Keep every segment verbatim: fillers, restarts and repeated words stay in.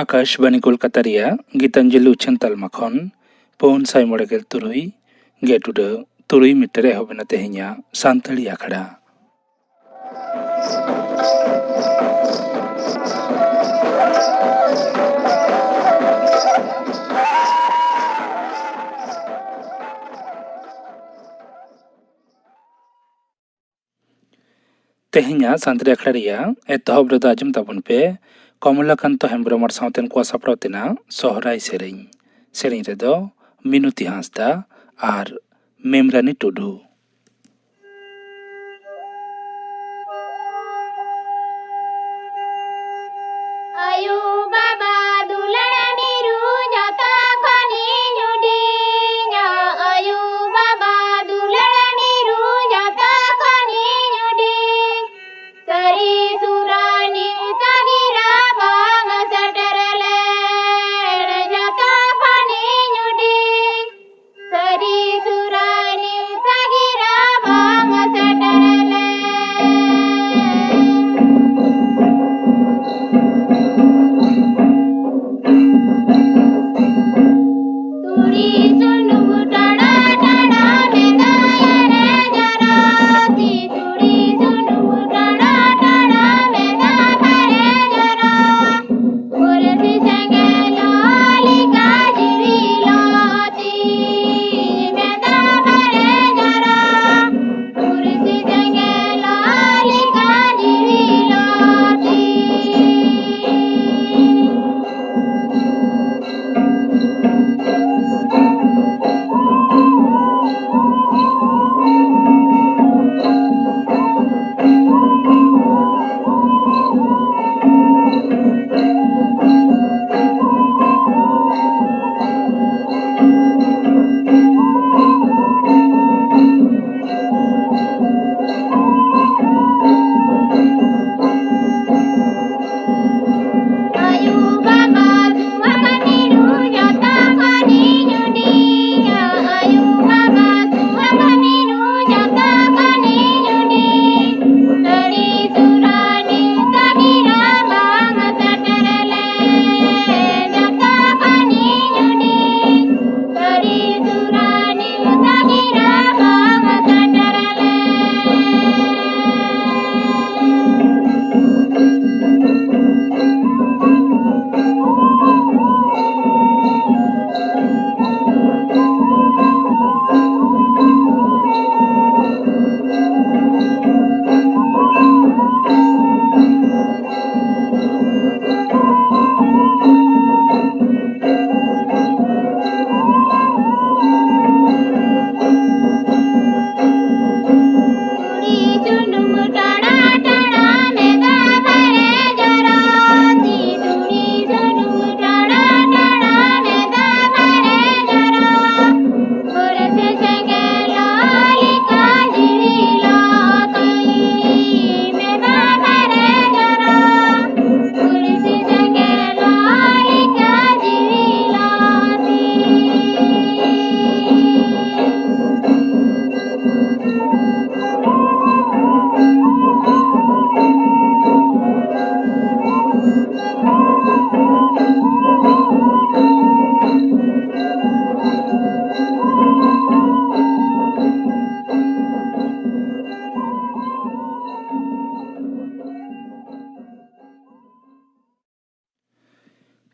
ᱟᱠᱟᱥᱵᱟᱱᱤ ᱠᱳᱞᱠᱟᱛᱟ ᱨᱮᱭᱟᱜ ᱜᱤᱛᱟᱧᱡᱚᱞᱤ ᱩᱪᱷᱟᱹᱱ ᱛᱟᱞᱢᱟ ᱠᱷᱚᱱ ᱯᱩᱱ ᱥᱟᱭ ᱢᱚᱬᱮ ᱜᱮᱞ ᱛᱩᱨᱩᱭ ᱜᱮᱴ ᱩᱰᱟᱹᱜ ᱛᱩᱨᱩᱭ ᱢᱤᱴᱟᱨ ᱮᱦᱚᱵ ᱮᱱᱟ ᱛᱮᱦᱮᱧᱟᱜ ᱥᱟᱱᱛᱟᱲᱤ ᱟᱠᱷᱲᱟ᱾ ᱛᱮᱦᱮᱧᱟᱜ ᱥᱟᱱᱛᱟᱲᱤ ᱟᱠᱷᱲᱟ ᱨᱮᱭᱟᱜ ᱮᱛᱚᱦᱚᱵ ᱨᱮᱫᱚ ᱟᱸᱡᱚᱢ ᱛᱟᱵᱚᱱ ᱯᱮ ᱠᱚᱢᱞᱟᱠᱟᱱᱛᱚ ᱦᱮᱢᱵᱨᱚᱢ ᱟᱨ ᱥᱟᱶᱛᱮᱱ ᱠᱚᱣᱟᱜ ᱥᱟᱯᱲᱟᱣ ᱛᱮᱱᱟᱜ ᱥᱚᱦᱨᱟᱭ ᱥᱮᱨᱮᱧ᱾ ᱥᱮᱨᱮᱧ ᱨᱮᱫᱚ ᱢᱤᱱᱚᱛᱤ ᱦᱟᱸᱥᱫᱟ ᱟᱨ ᱢᱮᱢᱨᱟᱱᱤ ᱴᱩᱰᱩ᱾ ᱟᱭᱳ ᱵᱟᱵᱟ ᱫᱩᱞᱟᱹᱲ ᱢᱤᱨᱩ ᱡᱚᱛᱚ ᱠᱷᱚᱱᱤᱧ ᱦᱩᱰᱤᱧᱟ᱾ ᱟᱭᱳ ᱵᱟᱵᱟ ᱫᱩᱞᱟᱹᱲ ᱢᱤᱨᱩ ᱡᱚᱛᱚ ᱠᱷᱚᱱᱤᱧ ᱦᱩᱰᱤᱧ᱾ ᱥᱟᱹᱨᱤ ᱥᱩᱨᱟᱱᱤ ᱛᱟᱹᱜᱤ ᱨᱟᱵᱟᱝ ᱥᱮᱴᱮᱨ ᱞᱮᱱ ᱡᱚᱛᱚ ᱠᱷᱚᱱᱤᱧ ᱦᱩᱰᱤᱧ᱾ ᱥᱟᱹᱨᱤ ᱥᱩᱨᱟᱱᱤ ᱛᱟᱹᱜᱤ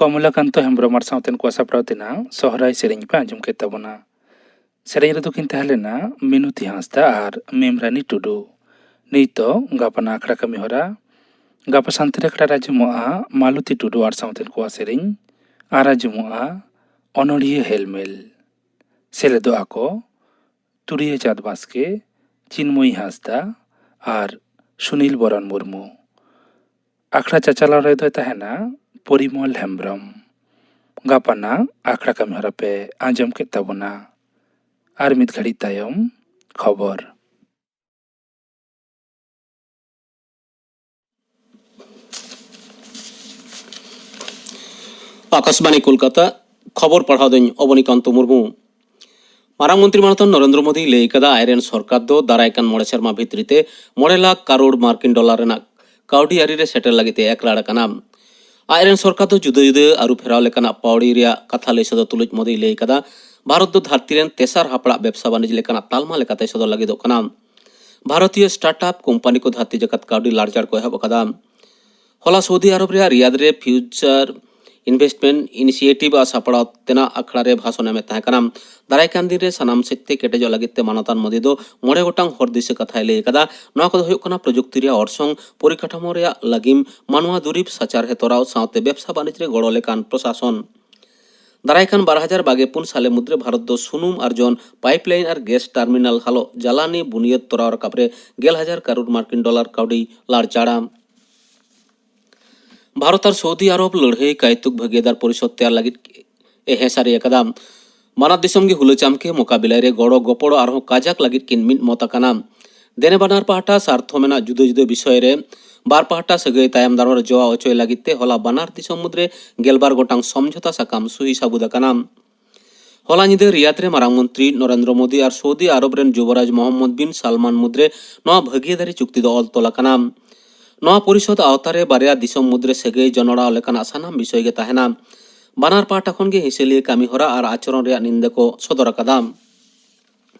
ᱠᱚᱢᱞᱟᱠᱟᱱᱛᱚ ᱦᱮᱢᱵᱨᱚᱢ ᱟᱨ ᱥᱟᱶᱛᱮᱱ ᱠᱚᱣᱟᱜ ᱥᱟᱯᱲᱟᱣ ᱛᱮᱱᱟᱜ ᱥᱚᱦᱨᱟᱭ ᱥᱮᱨᱮᱧ ᱯᱮ ᱟᱸᱡᱚᱢ ᱠᱮᱫ ᱛᱟᱵᱚᱱᱟ᱾ ᱥᱮᱨᱮᱧ ᱨᱮᱫᱚ ᱠᱤᱱ ᱛᱟᱦᱮᱸ ᱞᱮᱱᱟ ᱢᱤᱱᱩᱛᱤ ᱦᱟᱸᱥᱫᱟ ᱟᱨ ᱢᱤᱢᱨᱟᱱᱤ ᱴᱩᱰᱩ᱾ ᱱᱤᱛᱚᱜ ᱜᱟᱯᱟᱱ ᱟᱠᱷᱲᱟ ᱠᱟᱹᱢᱤ ᱦᱚᱨᱟ᱾ ᱜᱟᱯᱟ ᱥᱟᱱᱛᱟᱲᱤ ᱟᱠᱷᱲᱟ ᱨᱮ ᱟᱸᱡᱚᱢᱚᱜᱼᱟ ᱢᱟᱞᱚᱛᱤ ᱴᱩᱰᱩ ᱟᱨ ᱥᱟᱶᱛᱮᱱ ᱠᱚᱣᱟᱜ ᱥᱮᱨᱮᱧ ᱟᱨ ᱟᱸᱡᱚᱢᱚᱜᱼᱟ ᱚᱱᱚᱬᱦᱤᱭᱟᱹ ᱦᱮᱞᱢᱮᱞ᱾ ᱥᱮᱞᱮᱫᱚᱜᱼᱟ ᱠᱚ ᱛᱩᱨᱤᱭᱟᱹ ᱪᱟᱸᱫᱽ ᱵᱟᱥᱠᱮ, ᱪᱤᱱᱢᱚᱭᱤ ᱦᱟᱸᱥᱫᱟ ᱟᱨ ᱥᱩᱱᱤᱞ ᱵᱚᱨᱚᱱ ᱢᱩᱨᱢᱩ᱾ ᱟᱠᱷᱲᱟ ᱪᱟᱪᱟᱞᱟᱣ ᱨᱮᱫᱚᱭ ᱛᱟᱦᱮᱱᱟ ᱯᱚᱨᱤᱢᱚᱞ ᱦᱮᱢᱵᱨᱚᱢ᱾ ᱜᱟᱯᱟᱱᱟᱜ ᱟᱠᱷᱲᱟ ᱠᱟᱹᱢᱤ ᱦᱚᱨᱟ ᱯᱮ ᱟᱸᱡᱚᱢ ᱠᱮᱫ ᱛᱟᱵᱚᱱᱟ᱾ ᱟᱨ ᱢᱤᱫ ᱜᱷᱟᱹᱲᱤᱡ ᱛᱟᱭᱚᱢ ᱠᱷᱚᱵᱚᱨ᱾ ᱟᱠᱟᱥᱵᱟᱬᱤ ᱠᱳᱞᱠᱟᱛᱟ, ᱠᱷᱚᱵᱚᱨ ᱯᱟᱲᱦᱟᱣ ᱫᱚᱧ ᱚᱵᱚᱱᱤᱠᱟᱱᱛᱚ ᱢᱩᱨᱢᱩ᱾ ᱢᱟᱨᱟᱝ ᱢᱚᱱᱛᱨᱤ ᱢᱟᱱᱚᱛᱟᱱ ᱱᱚᱨᱮᱱᱫᱨᱚ ᱢᱳᱫᱤᱭ ᱞᱟᱹᱭ ᱠᱟᱫᱟ, ᱟᱡᱨᱮᱱ ᱥᱚᱨᱠᱟᱨ ᱫᱚ ᱫᱟᱨᱟᱭ ᱠᱟᱱ ᱢᱚᱬᱮ ᱥᱮᱨᱢᱟ ᱵᱷᱤᱛᱨᱤ ᱛᱮ ᱢᱚᱬᱮ ᱞᱟᱠᱷ ᱠᱟᱨᱳᱲ ᱢᱟᱨᱠᱤᱱ ᱰᱚᱞᱟᱨ ᱨᱮᱱᱟᱜ ᱠᱟᱹᱣᱰᱤ ᱟᱹᱨᱤ ᱨᱮ ᱥᱮᱴᱮᱨ ᱞᱟᱹᱜᱤᱫ ᱮ ᱮᱠᱲᱟᱲ ᱟᱠᱟᱱᱟ᱾ ᱟᱡᱨᱮᱱ ᱥᱚᱨᱠᱟᱨ ᱫᱚ ᱡᱩᱫᱟᱹ ᱡᱩᱫᱟᱹ ᱟᱹᱨᱩ ᱯᱷᱮᱨᱟᱣ ᱞᱮᱠᱟᱱᱟᱜ ᱯᱟᱹᱣᱲᱤ ᱨᱮᱭᱟᱜ ᱠᱟᱛᱷᱟ ᱞᱟᱹᱭ ᱥᱚᱫᱚᱨ ᱛᱩᱞᱩᱡ ᱢᱳᱫᱤᱭ ᱞᱟᱹᱭ ᱠᱟᱫᱟ, ᱵᱷᱟᱨᱚᱛ ᱫᱚ ᱫᱷᱟᱹᱨᱛᱤ ᱨᱮᱱ ᱛᱮᱥᱟᱨ ᱦᱟᱯᱲᱟᱜ ᱵᱮᱵᱽᱥᱟ ᱵᱟᱹᱱᱤᱡᱽ ᱞᱮᱠᱟᱱᱟᱜ ᱛᱟᱞᱢᱟ ᱞᱮᱠᱟᱛᱮ ᱥᱚᱫᱚᱨ ᱞᱟᱹᱜᱤᱫᱚᱜ ᱠᱟᱱᱟ᱾ ᱵᱷᱟᱨᱚᱛᱤᱭᱚ ᱥᱴᱟᱨᱴᱟᱯ ᱠᱳᱢᱯᱟᱱᱤ ᱠᱚ ᱫᱷᱟᱹᱨᱛᱤ ᱡᱟᱠᱟᱛ ᱠᱟᱹᱣᱰᱤ ᱞᱟᱲᱪᱟᱲ ᱠᱚ ᱮᱦᱚᱵ ᱟᱠᱟᱫᱟ᱾ ᱦᱚᱞᱟ ᱥᱳᱣᱫᱤ ᱟᱨᱚᱵ ᱨᱮᱭᱟᱜ ᱨᱤᱭᱟᱫ ᱨᱮ ᱯᱷᱤᱭᱩᱪᱟᱨ ᱤᱱᱵᱷᱮᱥᱴᱢᱮᱱᱴ ᱤᱱᱤᱥᱤᱭᱮᱴᱤᱵᱷ ᱟᱜ ᱥᱟᱯᱲᱟᱣ ᱛᱮᱱᱟᱜ ᱟᱠᱷᱲᱟ ᱨᱮ ᱵᱷᱟᱥᱚᱱ ᱮᱢᱮᱫ ᱛᱟᱦᱮᱸ ᱠᱟᱱᱟ᱾ ᱫᱟᱨᱟᱭ ᱠᱟᱱ ᱫᱤᱱ ᱨᱮ ᱥᱟᱱᱟᱢ ᱥᱮᱫ ᱛᱮ ᱠᱮᱴᱮᱡᱚᱜ ᱞᱟᱹᱜᱤᱫ ᱛᱮ ᱢᱟᱱᱚᱛᱟᱱ ᱢᱳᱫᱤ ᱫᱚ ᱢᱚᱬᱮ ᱜᱚᱴᱟᱝ ᱦᱚᱨ ᱫᱤᱥᱟᱹ ᱠᱟᱛᱷᱟᱭ ᱞᱟᱹᱭ ᱟᱠᱟᱫᱟ᱾ ᱱᱚᱣᱟ ᱠᱚᱫᱚ ᱦᱩᱭᱩᱜ ᱠᱟᱱᱟ ᱯᱨᱚᱡᱩᱠᱛᱤ ᱨᱮᱭᱟᱜ ᱚᱨᱥᱚᱝ, ᱯᱚᱨᱤᱠᱟᱴᱷᱟᱢᱳ ᱨᱮᱭᱟᱜ ᱞᱟᱹᱜᱤᱢ, ᱢᱟᱱᱣᱟ ᱫᱩᱨᱤᱵᱽ, ᱥᱟᱪᱟᱨᱦᱮ ᱛᱚᱨᱟᱣ ᱥᱟᱶᱛᱮ ᱵᱮᱵᱽᱥᱟ ᱵᱟᱹᱱᱤᱡᱽ ᱨᱮ ᱜᱚᱲᱚ ᱞᱮᱠᱟᱱ ᱯᱨᱚᱥᱟᱥᱚᱱ᱾ ᱫᱟᱨᱟᱭ ᱠᱟᱱ ᱵᱟᱨ ᱦᱟᱡᱟᱨ ᱵᱟᱜᱮ ᱯᱩᱱ ᱥᱟᱞᱮ ᱢᱩᱫᱽᱨᱮ ᱵᱷᱟᱨᱚᱛ ᱫᱚ ᱥᱩᱱᱩᱢ ᱟᱨᱡᱚᱱ ᱯᱟᱭᱤᱯᱞᱟᱭᱤᱱ ᱟᱨ ᱜᱮᱥ ᱴᱟᱨᱢᱤᱱᱟᱞ ᱦᱟᱞᱚᱜ ᱡᱟᱞᱟᱱᱤ ᱵᱩᱱᱤᱭᱟᱹᱫ ᱛᱚᱨᱟᱣ ᱨᱟᱠᱟᱵ ᱨᱮ ᱜᱮᱞ ᱦᱟᱡᱟᱨ ᱠᱟᱨᱳᱲ ᱢᱟᱨᱠᱤᱱ ᱰᱚᱞᱟᱨ ᱠᱟᱹᱣᱰᱤ ᱞᱟᱲᱪᱟᱲᱟ᱾ ᱵᱷᱟᱨᱚᱛ ᱟᱨ ᱥᱳᱣᱫᱤ ᱟᱨᱚᱵ ᱞᱟᱹᱲᱦᱟᱹᱭ ᱠᱟᱭᱛᱩᱠ ᱵᱷᱟᱹᱜᱤᱫᱟᱨ ᱯᱚᱨᱤᱥᱚᱫ ᱛᱮᱭᱟᱨ ᱞᱟᱹᱜᱤᱫ ᱮ ᱦᱮᱸ ᱥᱟᱹᱨᱤ ᱟᱠᱟᱫᱟ᱾ ᱵᱟᱱᱟᱨ ᱫᱤᱥᱚᱢ ᱜᱮ ᱦᱩᱞᱟᱹ ᱪᱟᱢᱠᱮ ᱢᱚᱠᱟᱵᱤᱞᱟᱭ ᱨᱮ ᱜᱚᱲᱚ ᱜᱚᱯᱚᱲᱚ ᱟᱨᱦᱚᱸ ᱠᱟᱡᱟᱠ ᱞᱟᱹᱜᱤᱫ ᱠᱤᱱ ᱢᱤᱫ ᱢᱚᱛ ᱟᱠᱟᱱᱟ᱾ ᱫᱮᱱᱮ ᱵᱟᱱᱟᱨ ᱯᱟᱦᱴᱟ ᱥᱟᱨᱛᱷᱚ ᱢᱮᱱᱟᱜ ᱡᱩᱫᱟᱹ ᱡᱩᱫᱟᱹ ᱵᱤᱥᱚᱭ ᱨᱮ ᱵᱟᱨ ᱯᱟᱦᱴᱟ ᱥᱟᱹᱜᱟᱹᱭ ᱛᱟᱭᱚᱢ ᱫᱟᱨᱟᱢ ᱨᱮ ᱡᱚᱣᱟ ᱚᱪᱚᱭ ᱞᱟᱹᱜᱤᱫ ᱛᱮ ᱦᱚᱞᱟ ᱵᱟᱱᱟᱨ ᱫᱤᱥᱚᱢ ᱢᱩᱫᱽᱨᱮ ᱜᱮᱞᱵᱟᱨ ᱜᱚᱴᱟᱝ ᱥᱚᱢᱡᱷᱚᱛᱟ ᱥᱟᱠᱟᱢ ᱥᱩᱦᱤ ᱥᱟᱹᱵᱩᱫ ᱟᱠᱟᱱᱟ᱾ ᱦᱚᱞᱟ ᱧᱤᱫᱟᱹ ᱨᱤᱭᱟᱫ ᱨᱮ ᱢᱟᱨᱟᱝ ᱢᱚᱱᱛᱨᱤ ᱱᱚᱨᱮᱱᱫᱨᱚ ᱢᱳᱫᱤ ᱟᱨ ᱥᱳᱣᱫᱤ ᱟᱨᱚᱵ ᱨᱮᱱ ᱡᱩᱵᱚᱨᱟᱡᱽ ᱢᱚᱦᱚᱢᱢᱚᱫ ᱵᱤᱱ ᱥᱟᱞᱢᱟᱱ ᱢᱩᱫᱽᱨᱮ ᱱᱚᱣᱟ ᱵᱷᱟᱹᱜᱤᱭᱟᱹᱫᱟᱨᱤ ᱪᱩᱠᱛᱤ ᱫᱚ ᱚᱞ ᱛᱚᱞ ᱟᱠᱟᱱᱟ᱾ ᱱᱚᱣᱟ ᱯᱚᱨᱤᱥᱚᱫ ᱟᱣᱛᱟ ᱨᱮ ᱵᱟᱨᱭᱟ ᱫᱤᱥᱚᱢ ᱢᱩᱫᱽᱨᱮ ᱥᱟᱹᱜᱟᱹᱭ ᱡᱚᱱᱚᱲᱟᱣ ᱞᱮᱠᱟᱱᱟᱜ ᱥᱟᱱᱟᱢ ᱵᱤᱥᱚᱭ ᱜᱮ ᱛᱟᱦᱮᱱᱟ᱾ ᱵᱟᱱᱟᱨ ᱯᱟᱦᱴᱟ ᱠᱷᱚᱱ ᱜᱮ ᱦᱤᱸᱥᱟᱹᱞᱤᱭᱟᱹ ᱠᱟᱹᱢᱤ ᱦᱚᱨᱟ ᱟᱨ ᱟᱪᱚᱨᱚᱱ ᱨᱮᱭᱟᱜ ᱱᱤᱱᱫᱟᱹ ᱠᱚ ᱥᱚᱫᱚᱨ ᱟᱠᱟᱫᱟ᱾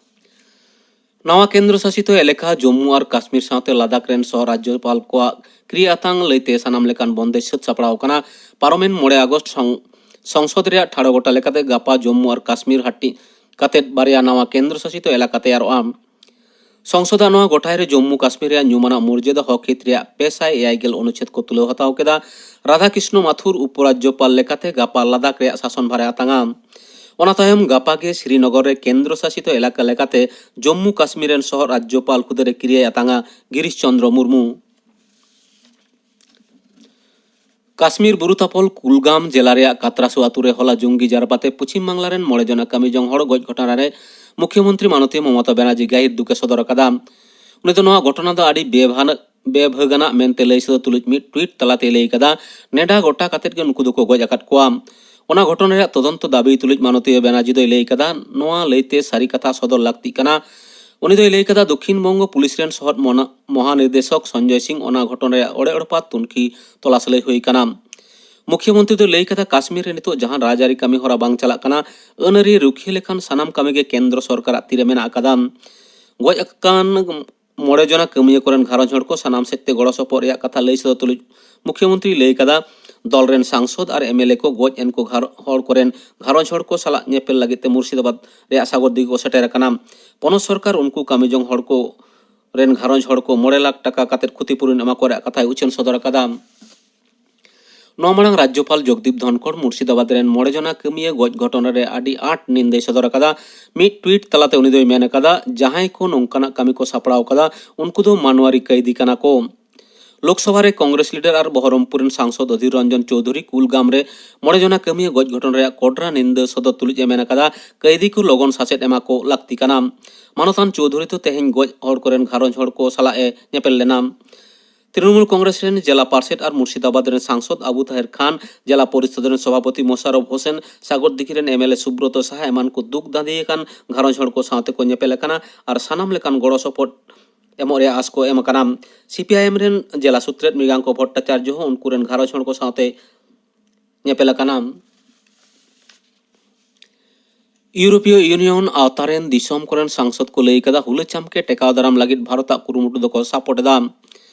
ᱱᱟᱣᱟ ᱠᱮᱱᱫᱨᱚ ᱥᱟᱥᱤᱛ ᱮᱞᱟᱠᱟ ᱡᱚᱢᱢᱩ ᱟᱨ ᱠᱟᱥᱢᱤᱨ ᱥᱟᱶᱛᱮ ᱞᱟᱫᱟᱠᱷ ᱨᱮᱱ ᱥᱚᱦᱚ ᱨᱟᱡᱽᱡᱚᱯᱟᱞ ᱠᱚᱣᱟᱜ ᱠᱨᱤᱭᱟ ᱟᱛᱟᱝ ᱞᱟᱹᱭᱛᱮ ᱥᱟᱱᱟᱢ ᱞᱮᱠᱟᱱ ᱵᱚᱱᱫᱮᱡᱽ ᱥᱟᱹᱛ ᱥᱟᱯᱲᱟᱣ ᱟᱠᱟᱱᱟ᱾ ᱯᱟᱨᱚᱢᱮᱱ ᱢᱚᱬᱮ ᱟᱜᱚᱥᱴ ᱥᱚᱝ-, ᱥᱚᱝᱥᱚᱫ ᱨᱮᱭᱟᱜ ᱴᱷᱟᱲᱚ ᱜᱚᱴᱟ ᱞᱮᱠᱟᱛᱮ ᱜᱟᱯᱟ ᱡᱚᱢᱢᱩ ᱟᱨ ᱠᱟᱥᱢᱤᱨ ᱦᱟᱹᱴᱤᱧ ᱠᱟᱛᱮᱫ ᱵᱟᱨᱭᱟ ᱱᱟᱣᱟ ᱠᱮᱱᱫᱨᱚ ᱥᱟᱥᱤᱛ ᱮᱞᱟᱠᱟ ᱛᱮᱭᱟᱨᱚᱜᱼᱟ᱾ ᱥᱚᱝᱥᱚᱫᱟᱜ ᱱᱚᱣᱟ ᱜᱚᱴᱟᱭ ᱨᱮ ᱡᱚᱢᱢᱩ ᱠᱟᱥᱢᱤᱨ ᱨᱮᱭᱟᱜ ᱧᱩᱢᱟᱱᱟᱜ ᱢᱚᱨᱡᱟᱫᱟ ᱦᱚᱠ ᱦᱤᱛ ᱨᱮᱭᱟᱜ ᱯᱮ ᱥᱟᱭ ᱮᱭᱟᱭ ᱜᱮᱞ ᱚᱱᱩᱪᱷᱮᱫ ᱠᱚ ᱛᱩᱞᱟᱹᱣ ᱦᱟᱛᱟᱣ ᱠᱮᱫᱟ᱾ ᱨᱟᱫᱷᱟ ᱠᱨᱤᱥᱱᱚ ᱢᱟᱛᱷᱩᱨ ᱩᱯᱚᱨᱟᱡᱽᱡᱚᱯᱟᱞ ᱞᱮᱠᱟᱛᱮ ᱜᱟᱯᱟ ᱞᱟᱫᱟᱠᱷ ᱨᱮᱭᱟᱜ ᱥᱟᱥᱚᱱ ᱵᱷᱟᱨᱮ ᱟᱛᱟᱝᱟ᱾ ᱚᱱᱟ ᱛᱟᱭᱚᱢ ᱜᱟᱯᱟ ᱜᱮ ᱥᱨᱤᱱᱚᱜᱚᱨ ᱨᱮ ᱠᱮᱱᱫᱨᱚ ᱥᱟᱥᱤᱛ ᱮᱞᱟᱠᱟ ᱞᱮᱠᱟᱛᱮ ᱡᱚᱢᱢᱩ ᱠᱟᱥᱢᱤᱨ ᱨᱮᱱ ᱥᱚᱦᱚ ᱨᱟᱡᱽᱡᱚᱯᱟᱞ ᱦᱩᱫᱟᱹ ᱨᱮ ᱠᱤᱨᱤᱭᱟᱭ ᱟᱛᱟᱝᱟ ᱜᱤᱨᱤᱥ ᱪᱚᱱᱫᱨᱚ ᱢᱩᱨᱢᱩ᱾ ᱠᱟᱥᱢᱤᱨ ᱵᱩᱨᱩ ᱛᱟᱯᱚᱞ ᱠᱩᱞᱜᱟᱢ ᱡᱮᱞᱟ ᱨᱮᱭᱟᱜ ᱠᱟᱛᱨᱟᱥᱩ ᱟᱛᱩ ᱨᱮ ᱦᱚᱞᱟ ᱡᱚᱝᱜᱤ ᱡᱟᱨᱯᱟᱛᱮ ᱯᱚᱪᱷᱤᱢ ᱵᱟᱝᱞᱟ ᱨᱮᱱ ᱢᱚᱬᱮ ᱡᱚᱱᱟ ᱠᱟᱹᱢᱤ ᱡᱚᱝ ᱦᱚᱲ ᱜᱚᱡ ᱜᱷᱚᱴᱚᱱᱟ ᱨᱮ ᱢᱩᱠᱷᱭᱚᱢᱚᱱᱛᱨᱤ ᱢᱟᱱᱚᱛᱤᱭᱟᱹ ᱢᱚᱢᱚᱛᱟ ᱵᱟᱱᱟᱨᱡᱤ ᱜᱟᱹᱦᱤᱨ ᱫᱩᱠ ᱮ ᱥᱚᱫᱚᱨ ᱟᱠᱟᱫᱟ᱾ ᱩᱱᱤ ᱫᱚ ᱱᱚᱣᱟ ᱜᱷᱚᱴᱚᱱᱟ ᱫᱚ ᱟᱹᱰᱤ ᱵᱮᱵᱷᱟᱱ-, ᱵᱮᱵᱷᱟᱹᱜᱟᱱᱟᱜ ᱢᱮᱱᱛᱮ ᱞᱟᱹᱭ ᱥᱚᱫᱚᱨ ᱛᱩᱞᱩᱡ ᱢᱤᱫ ᱴᱩᱭᱤᱴ ᱛᱟᱞᱟᱛᱮᱭ ᱞᱟᱹᱭ ᱠᱟᱫᱟ, ᱱᱮᱰᱟ ᱜᱚᱴᱟ ᱠᱟᱛᱮᱫ ᱜᱮ ᱱᱩᱠᱩ ᱫᱚᱠᱚ ᱜᱚᱡ ᱟᱠᱟᱫ ᱠᱚᱣᱟ᱾ ᱚᱱᱟ ᱜᱷᱚᱴᱚᱱᱟ ᱨᱮᱭᱟᱜ ᱛᱚᱫᱚᱱᱛᱚ ᱫᱟᱹᱵᱤ ᱛᱩᱞᱩᱡ ᱢᱟᱱᱚᱛᱤᱭᱟᱹ ᱵᱟᱱᱟᱨᱡᱤ ᱫᱚᱭ ᱞᱟᱹᱭ ᱠᱟᱫᱟ, ᱱᱚᱣᱟ ᱞᱟᱹᱭᱛᱮ ᱥᱟᱹᱨᱤ ᱠᱟᱛᱷᱟ ᱥᱚᱫᱚᱨ ᱞᱟᱹᱠᱛᱤᱜ ᱠᱟᱱᱟ᱾ ᱩᱱᱤ ᱫᱚᱭ ᱞᱟᱹᱭ ᱠᱟᱫᱟ, ᱫᱚᱠᱷᱤᱱ ᱵᱚᱝᱜᱚ ᱯᱩᱞᱤᱥ ᱨᱮᱱ ᱥᱚᱦᱚᱫ ᱢᱚᱱᱟ-, ᱢᱚᱦᱟᱱᱤᱨᱫᱮᱥᱚᱠ ᱥᱚᱧᱡᱚᱭ ᱥᱤᱝ ᱚᱱᱟ ᱜᱷᱚᱴᱚᱱ ᱨᱮᱭᱟᱜ ᱚᱲᱮ ᱚᱲᱯᱟ ᱛᱩᱱᱠᱷᱤ ᱛᱚᱞᱟᱥ ᱞᱟᱹᱭ ᱦᱩᱭ ᱠᱟᱱᱟ᱾ ᱢᱩᱠᱷᱭᱚᱢᱚᱱᱛᱨᱤ ᱫᱚᱭ ᱞᱟᱹᱭ ᱠᱟᱫᱟ, ᱠᱟᱥᱢᱤᱨ ᱨᱮ ᱱᱤᱛᱚᱜ ᱡᱟᱦᱟᱸ ᱨᱟᱡᱽᱟᱹᱨᱤ ᱠᱟᱹᱢᱤ ᱦᱚᱨᱟ ᱵᱟᱝ ᱪᱟᱞᱟᱜ ᱠᱟᱱᱟ, ᱟᱹᱱ ᱟᱹᱨᱤ ᱨᱩᱠᱷᱤᱭᱟᱹ ᱞᱮᱠᱷᱟᱱ ᱥᱟᱱᱟᱢ ᱠᱟᱹᱢᱤ ᱜᱮ ᱠᱮᱱᱫᱨᱚ ᱥᱚᱨᱠᱟᱨᱟᱜ ᱛᱤᱨᱮ ᱢᱮᱱᱟᱜ ᱟᱠᱟᱫᱟ᱾ ᱜᱚᱡ ᱟᱠᱟᱱ ᱢᱚᱬᱮ ᱡᱚᱱᱟ ᱠᱟᱹᱢᱤᱭᱟᱹ ᱠᱚᱨᱮᱱ ᱜᱷᱟᱨᱚᱸᱡᱽ ᱦᱚᱲ ᱠᱚ ᱥᱟᱱᱟᱢ ᱥᱮᱫ ᱛᱮ ᱜᱚᱲᱚ ᱥᱚᱯᱚᱦᱚᱫ ᱨᱮᱭᱟᱜ ᱠᱟᱛᱷᱟ ᱞᱟᱹᱭ ᱥᱚᱫᱚᱨ ᱛᱩᱞᱩᱡ ᱢᱩᱠᱷᱭᱚᱢᱚᱱᱛᱨᱤ ᱞᱟᱹᱭ ᱠᱟᱫᱟ, ᱫᱚᱞ ᱨᱮᱱ ᱥᱟᱝᱥᱚᱫ ᱟᱨ ᱮᱢ ᱮᱞ ᱮ ᱠᱚ ᱜᱚᱡ ᱮᱱ ᱠᱚ ᱜᱷᱟᱨ-, ᱦᱚᱲ ᱠᱚᱨᱮᱱ ᱜᱷᱟᱨᱚᱸᱡᱽ ᱦᱚᱲ ᱠᱚ ᱥᱟᱞᱟᱜ ᱧᱮᱯᱮᱞ ᱞᱟᱹᱜᱤᱫ ᱛᱮ ᱢᱩᱨᱥᱤᱫᱟᱵᱟᱫᱽ ᱨᱮᱭᱟᱜ ᱥᱟᱜᱚᱨ ᱫᱤᱜᱷᱤ ᱠᱚ ᱥᱮᱴᱮᱨ ᱟᱠᱟᱱᱟ᱾ ᱯᱚᱱᱚᱛ ᱥᱚᱨᱠᱟᱨ ᱩᱱᱠᱩ ᱠᱟᱹᱢᱤ ᱡᱚᱝ ᱦᱚᱲ ᱠᱚ ᱨᱮᱱ ᱜᱷᱟᱨᱚᱸᱡᱽ ᱦᱚᱲ ᱠᱚ ᱢᱚᱬᱮ ᱞᱟᱠᱷ ᱴᱟᱠᱟ ᱠᱟᱛᱮᱫ ᱠᱷᱚᱛᱤᱯᱩᱨᱚᱱ ᱮᱢᱟ ᱠᱚ ᱨᱮᱭᱟᱜ ᱠᱟᱛᱷᱟᱭ ᱩᱪᱷᱟᱹᱱ ᱥᱚᱫᱚᱨ ᱟᱠᱟᱫᱟ᱾ ᱱᱚᱣᱟ ᱢᱟᱲᱟᱝ ᱨᱟᱡᱽᱡᱚᱯᱟᱞ ᱡᱚᱜᱽᱫᱤᱯ ᱫᱷᱚᱱᱠᱚᱲ ᱢᱩᱨᱥᱤᱫᱟᱵᱟᱫᱽ ᱨᱮᱱ ᱢᱚᱬᱮ ᱡᱚᱱᱟ ᱠᱟᱹᱢᱤᱭᱟᱹ ᱜᱚᱡ ᱜᱷᱚᱴᱚᱱᱟ ᱨᱮ ᱟᱹᱰᱤ ᱟᱸᱴ ᱱᱤᱱᱫᱟᱹᱭ ᱥᱚᱫᱚᱨ ᱟᱠᱟᱫᱟ᱾ ᱢᱤᱫ ᱴᱩᱭᱤᱴ ᱛᱟᱞᱟᱛᱮ ᱩᱱᱤ ᱫᱚᱭ ᱢᱮᱱ ᱟᱠᱟᱫᱟ, ᱡᱟᱦᱟᱸᱭ ᱠᱚ ᱱᱚᱝᱠᱟᱱᱟᱜ ᱠᱟᱹᱢᱤ ᱠᱚ ᱥᱟᱯᱲᱟᱣ ᱟᱠᱟᱫᱟ, ᱩᱱᱠᱩ ᱫᱚ ᱢᱟᱱᱣᱟᱨᱤ ᱠᱟᱹᱭᱫᱤ ᱠᱟᱱᱟ ᱠᱚ᱾ ᱞᱳᱠᱥᱚᱵᱷᱟ ᱨᱮ ᱠᱚᱝᱜᱨᱮᱥ ᱞᱤᱰᱟᱨ ᱟᱨ ᱵᱚᱦᱚᱨᱚᱢᱯᱩᱨ ᱨᱮᱱ ᱥᱟᱝᱥᱚᱫ ᱚᱫᱷᱤᱨ ᱨᱚᱧᱡᱚᱱ ᱪᱳᱣᱫᱷᱩᱨᱤ ᱠᱩᱞᱜᱟᱢ ᱨᱮ ᱢᱚᱬᱮ ᱡᱚᱱᱟ ᱠᱟᱹᱢᱤᱭᱟᱹ ᱜᱚᱡ ᱜᱷᱚᱴᱚᱱ ᱨᱮᱭᱟᱜ ᱠᱚᱰᱨᱟ ᱱᱤᱱᱫᱟᱹ ᱥᱚᱫᱚᱨ ᱛᱩᱞᱩᱡ ᱮ ᱢᱮᱱ ᱟᱠᱟᱫᱟ, ᱠᱟᱹᱭᱫᱤ ᱠᱚ ᱞᱚᱜᱚᱱ ᱥᱟᱥᱮᱛ ᱮᱢᱟ ᱠᱚ ᱞᱟᱹᱠᱛᱤ ᱠᱟᱱᱟ᱾ ᱢᱟᱱᱚᱛᱟᱱ ᱪᱳᱣᱫᱷᱩᱨᱤ ᱫᱚ ᱛᱮᱦᱮᱧ ᱜᱚᱡ ᱦᱚᱲ ᱠᱚᱨᱮᱱ ᱜᱷᱟᱨᱚᱸᱡᱽ ᱦᱚᱲ ᱠᱚ ᱥᱟᱞᱟᱜ ᱮ ᱧᱮᱯᱮᱞ ᱞᱮᱱᱟ᱾ ᱛᱨᱤᱱᱚᱢᱩᱞ ᱠᱚᱝᱜᱨᱮᱥ ᱨᱮᱱ ᱡᱮᱞᱟ ᱯᱟᱨᱥᱮᱛ ᱟᱨ ᱢᱩᱨᱥᱤᱫᱟᱵᱟᱫᱽ ᱨᱮᱱ ᱥᱟᱝᱥᱚᱫ ᱟᱵᱩ ᱛᱟᱦᱮᱨ ᱠᱷᱟᱱ, ᱡᱮᱞᱟ ᱯᱚᱨᱤᱥᱚᱫ ᱨᱮᱱ ᱥᱚᱵᱷᱟᱯᱚᱛᱤ ᱢᱚᱥᱟᱨᱚᱯᱷ ᱦᱳᱥᱮᱱ ᱥᱟᱜᱚᱨ ᱫᱤᱜᱷᱤ ᱨᱮᱱ ᱮᱢ ᱮᱞ ᱮ ᱥᱩᱵᱨᱚᱛᱚ ᱥᱟᱦᱟ ᱮᱢᱟᱱ ᱠᱚ ᱫᱩᱠ ᱫᱟᱸᱫᱮ ᱟᱠᱟᱱ ᱜᱷᱟᱨᱚᱸᱡᱽ ᱦᱚᱲ ᱠᱚ ᱥᱟᱶᱛᱮ ᱠᱚ ᱧᱮᱯᱮᱞ ᱟᱠᱟᱱᱟ ᱟᱨ ᱥᱟᱱᱟᱢ ᱞᱮᱠᱟᱱ ᱜᱚᱲᱚ ᱥᱚᱯᱚᱦᱚᱫ ᱮᱢᱚᱜ ᱨᱮᱭᱟᱜ ᱟᱸᱥ ᱠᱚ ᱮᱢ ᱟᱠᱟᱱᱟ᱾ ᱥᱤ ᱯᱤ ᱟᱭ ᱮᱢ ᱨᱮᱱ ᱡᱮᱞᱟ ᱥᱩᱛᱨᱮᱛ ᱢᱨᱤᱜᱟᱝᱠᱚ ᱵᱷᱚᱴᱴᱟᱪᱟᱨᱡᱚ ᱦᱚᱸ ᱩᱱᱠᱩ ᱨᱮᱱ ᱜᱷᱟᱨᱚᱸᱡᱽ ᱦᱚᱲ ᱠᱚ ᱥᱟᱶᱛᱮ ᱧᱮᱯᱮᱞ ᱟᱠᱟᱱᱟ᱾ ᱤᱭᱩᱨᱳᱯᱤᱭᱚ ᱤᱭᱩᱱᱤᱭᱚᱱ ᱟᱣᱛᱟ ᱨᱮᱱ ᱫᱤᱥᱚᱢ ᱠᱚᱨᱮᱱ ᱥᱟᱝᱥᱚᱫ ᱠᱚ ᱞᱟᱹᱭ ᱠᱟᱫᱟ, ᱦᱩᱞᱟᱹ ᱪᱟᱢᱠᱮ ᱴᱮᱠᱟᱣ ᱫᱟᱨᱟᱢ ᱞᱟᱹᱜᱤᱫ ᱵᱷᱟᱨᱚᱛᱟᱜ ᱠᱩᱨᱩᱢᱩᱴᱩ ᱫᱚᱠᱚ ᱥᱟᱯᱳᱨᱴ ᱮᱫᱟ᱾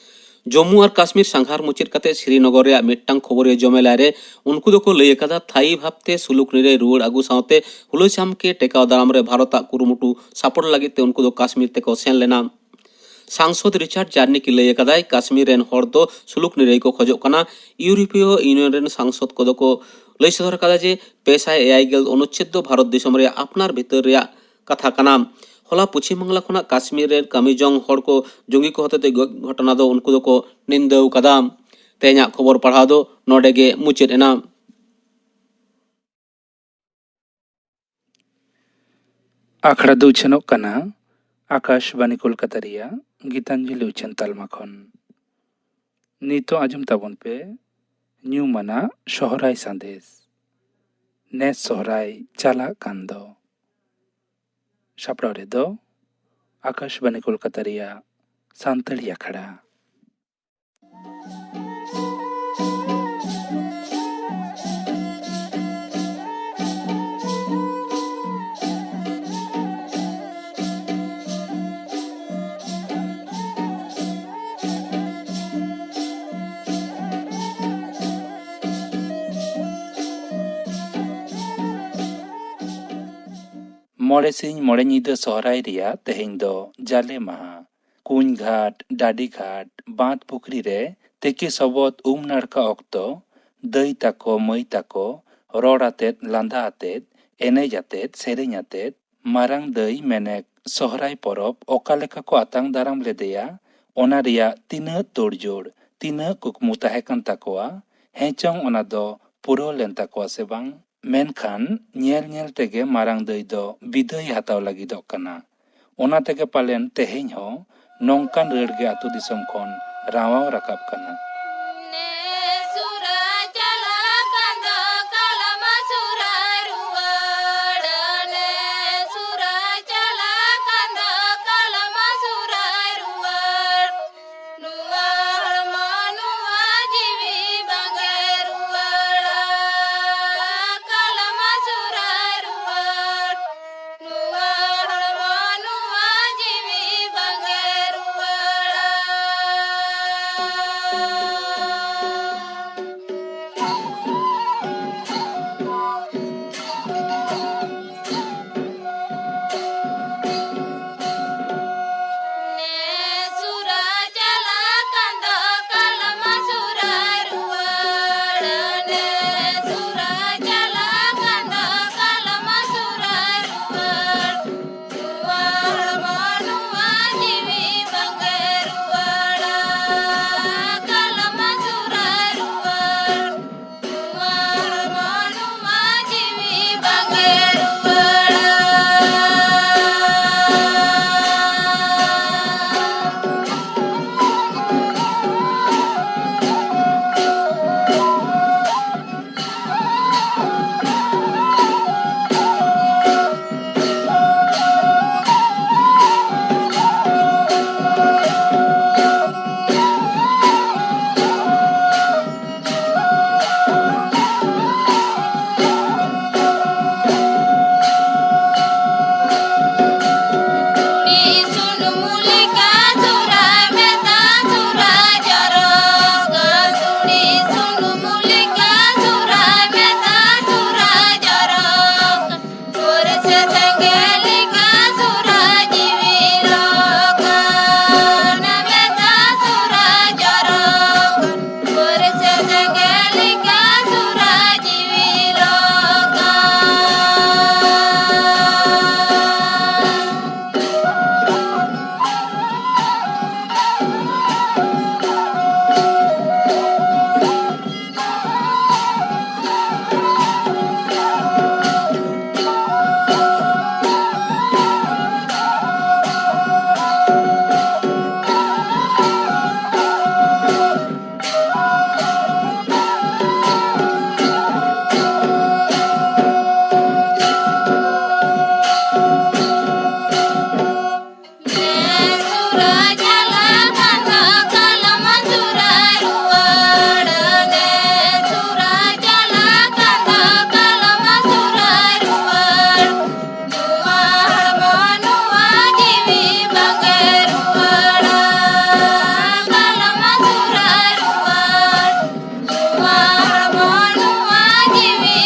ᱡᱚᱢᱢᱩ ᱟᱨ ᱠᱟᱥᱢᱤᱨ ᱥᱟᱸᱜᱷᱟᱨ ᱢᱩᱪᱟᱹᱫ ᱠᱟᱛᱮ ᱥᱨᱤᱱᱚᱜᱚᱨ ᱨᱮᱭᱟᱜ ᱢᱤᱫᱴᱟᱝ ᱠᱷᱚᱵᱚᱨᱤᱭᱟᱹ ᱡᱚᱢᱮᱞᱟᱭ ᱨᱮ ᱩᱱᱠᱩ ᱫᱚᱠᱚ ᱞᱟᱹᱭ ᱟᱠᱟᱫᱟ, ᱛᱷᱟᱭᱤ ᱵᱷᱟᱵᱽᱛᱮ ᱥᱩᱞᱩᱠ ᱱᱤᱨᱟᱹᱭ ᱨᱩᱣᱟᱹᱲ ᱟᱹᱜᱩ ᱥᱟᱶᱛᱮ ᱦᱩᱞᱟᱹ ᱪᱟᱢᱠᱮ ᱴᱮᱠᱟᱣ ᱫᱟᱨᱟᱢ ᱨᱮ ᱵᱷᱟᱨᱚᱛᱟᱜ ᱠᱩᱨᱩᱢᱩᱴᱩ ᱥᱟᱯᱳᱨᱴ ᱞᱟᱹᱜᱤᱫ ᱛᱮ ᱩᱱᱠᱩ ᱫᱚ ᱠᱟᱥᱢᱤᱨ ᱛᱮᱠᱚ ᱥᱮᱱ ᱞᱮᱱᱟ᱾ ᱥᱟᱝᱥᱚᱫ ᱨᱤᱪᱟᱨᱰ ᱡᱟᱨᱱᱤᱠᱤ ᱞᱟᱹᱭ ᱟᱠᱟᱫᱟᱭ, ᱠᱟᱥᱢᱤᱨ ᱨᱮᱱ ᱦᱚᱲ ᱫᱚ ᱥᱩᱞᱩᱠ ᱱᱤᱨᱟᱹᱭ ᱠᱚ ᱠᱷᱚᱡᱚᱜ ᱠᱟᱱᱟ᱾ ᱤᱭᱩᱨᱳᱯᱤᱭᱚ ᱤᱭᱩᱱᱤᱭᱚᱱ ᱨᱮᱱ ᱥᱟᱝᱥᱚᱫ ᱠᱚᱫᱚ ᱠᱚ ᱞᱟᱹᱭ ᱥᱚᱫᱚᱨ ᱟᱠᱟᱫᱟ ᱡᱮ, ᱯᱮ ᱥᱟᱭ ᱮᱭᱟᱭ ᱜᱮᱞ ᱚᱱᱩᱪᱪᱷᱮᱫ ᱫᱚ ᱵᱷᱟᱨᱚᱛ ᱫᱤᱥᱚᱢ ᱨᱮᱭᱟᱜ ᱟᱯᱱᱟᱨ ᱵᱷᱤᱛᱟᱹᱨ ᱨᱮᱭᱟᱜ ᱠᱟᱛᱷᱟ ᱠᱟᱱᱟ᱾ ᱦᱚᱞᱟ ᱯᱚᱪᱷᱤᱢ ᱵᱟᱝᱞᱟ ᱠᱷᱚᱱᱟᱜ ᱠᱟᱥᱢᱤᱨ ᱨᱮᱱ ᱠᱟᱹᱢᱤ ᱡᱚᱝ ᱦᱚᱲ ᱠᱚ ᱡᱚᱝᱜᱤ ᱠᱚ ᱦᱚᱛᱮᱛᱮ ᱜᱚᱡ ᱜᱷᱚᱴᱚᱱᱟ ᱫᱚ ᱩᱱᱠᱩ ᱫᱚᱠᱚ ᱱᱤᱱᱫᱟᱹᱣ ᱟᱠᱟᱫᱟ᱾ ᱛᱮᱦᱮᱧᱟᱜ ᱠᱷᱚᱵᱚᱨ ᱯᱟᱲᱦᱟᱣ ᱫᱚ ᱱᱚᱰᱮ ᱜᱮ ᱢᱩᱪᱟᱹᱫ ᱮᱱᱟ᱾ ᱟᱠᱷᱲᱟ ᱫᱚ ᱩᱪᱷᱟᱹᱱᱚᱜ ᱠᱟᱱᱟ ᱟᱠᱟᱥᱵᱟᱱᱤ ᱠᱳᱞᱠᱟᱛᱟ ᱨᱮᱭᱟᱜ ᱜᱤᱛᱟᱧᱡᱚᱞᱤ ᱩᱪᱷᱟᱹᱱ ᱛᱟᱞᱢᱟ ᱠᱷᱚᱱ᱾ ᱱᱤᱛᱚᱜ ᱟᱸᱡᱚᱢ ᱛᱟᱵᱚᱱ ᱯᱮ ᱧᱩᱢᱟᱱᱟᱜ ᱥᱚᱦᱨᱟᱭ ᱥᱟᱸᱫᱮᱥ᱾ ᱱᱮᱥ ᱥᱚᱦᱨᱟᱭ ᱪᱟᱞᱟᱜ ᱠᱟᱱ ᱫᱚ᱾ ᱥᱟᱯᱲᱟᱣ ᱨᱮᱫᱚ ᱟᱠᱟᱥᱵᱟᱱᱤ ᱠᱳᱞᱠᱟᱛᱟ ᱨᱮᱭᱟᱜ ᱥᱟᱱᱛᱟᱲᱤ ᱟᱠᱷᱲᱟ᱾ ᱢᱚᱬᱮ ᱥᱤᱧ ᱢᱚᱬᱮ ᱧᱤᱫᱟᱹ ᱥᱚᱦᱨᱟᱭ ᱨᱮᱭᱟᱜ ᱛᱮᱦᱮᱧ ᱫᱚ ᱡᱟᱞᱮ ᱢᱟᱦᱟ᱾ ᱠᱩᱧ ᱜᱷᱟᱴ, ᱰᱟᱹᱰᱤ ᱜᱷᱟᱴ, ᱵᱟᱸᱫᱽ ᱯᱩᱠᱷᱨᱤ ᱨᱮ ᱛᱤᱠᱤ ᱥᱚᱵᱚᱫ ᱩᱢ ᱱᱟᱲᱠᱟ ᱚᱠᱛᱚ ᱫᱟᱹᱭ ᱛᱟᱠᱚ, ᱢᱟᱹᱭ ᱛᱟᱠᱚ ᱨᱚᱲ ᱟᱛᱮᱫ, ᱞᱟᱸᱫᱟ ᱟᱛᱮᱫ, ᱮᱱᱮᱡ ᱟᱛᱮᱫ, ᱥᱮᱨᱮᱧ ᱟᱛᱮᱫ ᱢᱟᱨᱟᱝ ᱫᱟᱹᱭ ᱢᱮᱱᱮᱠ ᱥᱚᱦᱨᱟᱭ ᱯᱚᱨᱚᱵᱽ ᱚᱠᱟ ᱞᱮᱠᱟ ᱠᱚ ᱟᱛᱟᱝ ᱫᱟᱨᱟᱢ ᱞᱮᱫᱮᱭᱟ, ᱚᱱᱟ ᱨᱮᱭᱟᱜ ᱛᱤᱱᱟᱹᱜ ᱛᱳᱲᱡᱳᱲ, ᱛᱤᱱᱟᱹᱜ ᱠᱩᱠᱢᱩ ᱛᱟᱦᱮᱸ ᱠᱟᱱ ᱛᱟᱠᱚᱣᱟ, ᱦᱮᱸ ᱪᱚᱝ ᱚᱱᱟ ᱫᱚ ᱯᱩᱨᱟᱹᱣ ᱞᱮᱱ ᱛᱟᱠᱚᱣᱟ ᱥᱮ ᱵᱟᱝ? ᱢᱮᱱᱠᱷᱟᱱ ᱧᱮᱞ ᱧᱮᱞ ᱛᱮᱜᱮ ᱢᱟᱨᱟᱝ ᱫᱟᱹᱭ ᱫᱚ ᱵᱤᱫᱟᱹᱭ ᱦᱟᱛᱟᱣ ᱞᱟᱹᱜᱤᱫᱚᱜ ᱠᱟᱱᱟ᱾ ᱚᱱᱟ ᱛᱮᱜᱮ ᱯᱟᱞᱮᱱ ᱛᱮᱦᱮᱧ ᱦᱚᱸ ᱱᱚᱝᱠᱟᱱ ᱨᱟᱹᱲ ᱜᱮ ᱟᱹᱛᱩ ᱫᱤᱥᱚᱢ ᱠᱷᱚᱱ ᱨᱟᱶᱟᱣ ᱨᱟᱠᱟᱵ ᱠᱟᱱᱟ᱾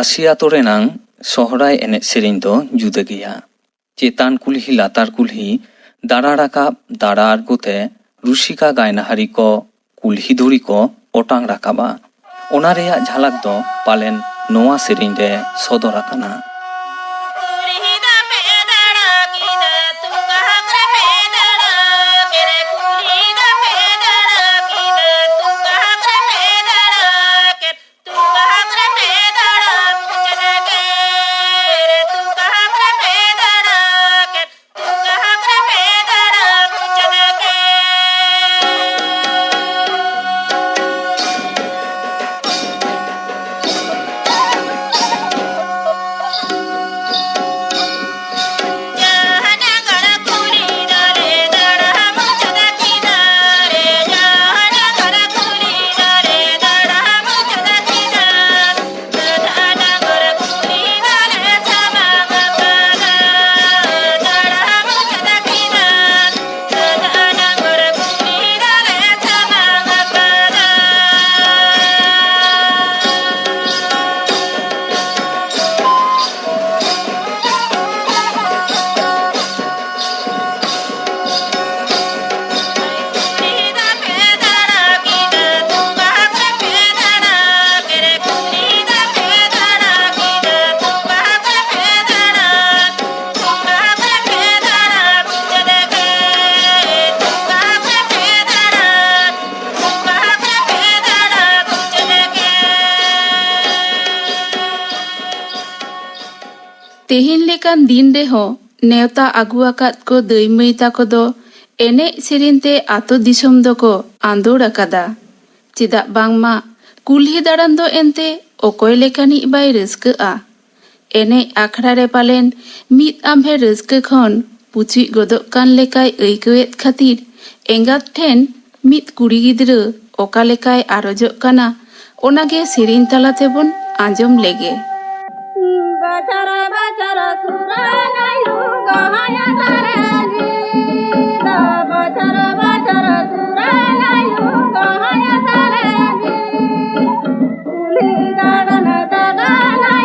ᱨᱟᱹᱥᱤ ᱟᱛᱳ ᱨᱮᱱᱟᱝ ᱥᱚᱦᱨᱟᱭ ᱮᱱᱮᱡ ᱥᱮᱨᱮᱧ ᱫᱚ ᱡᱩᱫᱟᱹ ᱜᱮᱭᱟ᱾ ᱪᱮᱛᱟᱱ ᱠᱩᱞᱦᱤ ᱞᱟᱛᱟᱨ ᱠᱩᱞᱦᱤ ᱫᱟᱬᱟ ᱨᱟᱠᱟᱵ ᱫᱟᱬᱟ ᱟᱬᱜᱚ ᱛᱮ ᱨᱩᱥᱤᱠᱟ ᱜᱟᱭᱱᱟᱦᱟᱨᱤ ᱠᱚ ᱠᱩᱞᱦᱤ ᱫᱷᱩᱲᱤ ᱠᱚ ᱚᱴᱟᱝ ᱨᱟᱠᱟᱵᱼᱟ᱾ ᱚᱱᱟ ᱨᱮᱭᱟᱜ ᱡᱷᱟᱞᱟᱠ ᱫᱚ ᱯᱟᱞᱮᱱ ᱱᱚᱣᱟ ᱥᱮᱨᱮᱧ ᱨᱮ ᱥᱚᱫᱚᱨ ᱟᱠᱟᱱᱟ᱾ ᱛᱮᱦᱮᱧ ᱞᱮᱠᱟᱱ ᱫᱤᱱ ᱨᱮᱦᱚᱸ ᱱᱮᱣᱛᱟ ᱟᱹᱜᱩ ᱟᱠᱟᱫ ᱠᱚ ᱫᱟᱹᱭ ᱢᱟᱹᱭ ᱛᱟᱠᱚ ᱫᱚ ᱮᱱᱮᱡ ᱥᱮᱨᱮᱧ ᱛᱮ ᱟᱛᱳ ᱫᱤᱥᱚᱢ ᱫᱚᱠᱚ ᱟᱸᱫᱳᱲ ᱟᱠᱟᱫᱟ᱾ ᱪᱮᱫᱟᱜ ᱵᱟᱝᱢᱟ ᱠᱩᱞᱦᱤ ᱫᱟᱬᱟᱱ ᱫᱚ ᱮᱱᱛᱮ ᱚᱠᱚᱭ ᱞᱮᱠᱟᱱᱤᱡ ᱵᱟᱭ ᱨᱟᱹᱥᱠᱟᱹᱜᱼᱟ? ᱮᱱᱮᱡ ᱟᱠᱷᱲᱟ ᱨᱮ ᱯᱟᱞᱮᱱ ᱢᱤᱫ ᱟᱢᱵᱷᱮ ᱨᱟᱹᱥᱠᱟᱹ ᱠᱷᱚᱱ ᱯᱩᱪᱩᱡ ᱜᱚᱫᱚᱜ ᱠᱟᱱ ᱞᱮᱠᱟᱭ ᱟᱹᱭᱠᱟᱹᱣᱮᱫ ᱠᱷᱟᱹᱛᱤᱨ ᱮᱸᱜᱟᱛ ᱴᱷᱮᱱ ᱢᱤᱫ ᱠᱩᱲᱤ ᱜᱤᱫᱽᱨᱟᱹ ᱚᱠᱟ ᱞᱮᱠᱟᱭ ᱟᱨᱚᱡᱚᱜ ᱠᱟᱱᱟ, ᱚᱱᱟᱜᱮ ᱥᱮᱨᱮᱧ ᱛᱟᱞᱟ ᱛᱮᱵᱚᱱ ᱟᱸᱡᱚᱢ ᱞᱮᱜᱮ᱾ ᱵᱟᱪᱷᱟᱨ ᱵᱟᱪᱷᱟᱨ ᱥᱩᱨᱟᱱᱟᱭᱩ ᱜᱚᱦᱟᱭᱟ ᱥᱟᱨᱮᱡᱤ, ᱫᱟ ᱵᱟᱪᱷᱟᱨ ᱵᱟᱪᱷᱟᱨ ᱥᱩᱨᱟᱱᱟᱭᱩ ᱜᱚᱦᱟᱭᱟ ᱥᱟᱨᱮᱡᱤ, ᱠᱩᱞᱦᱤ ᱫᱟᱬᱟᱱ ᱫᱟᱬᱟᱱᱟᱭ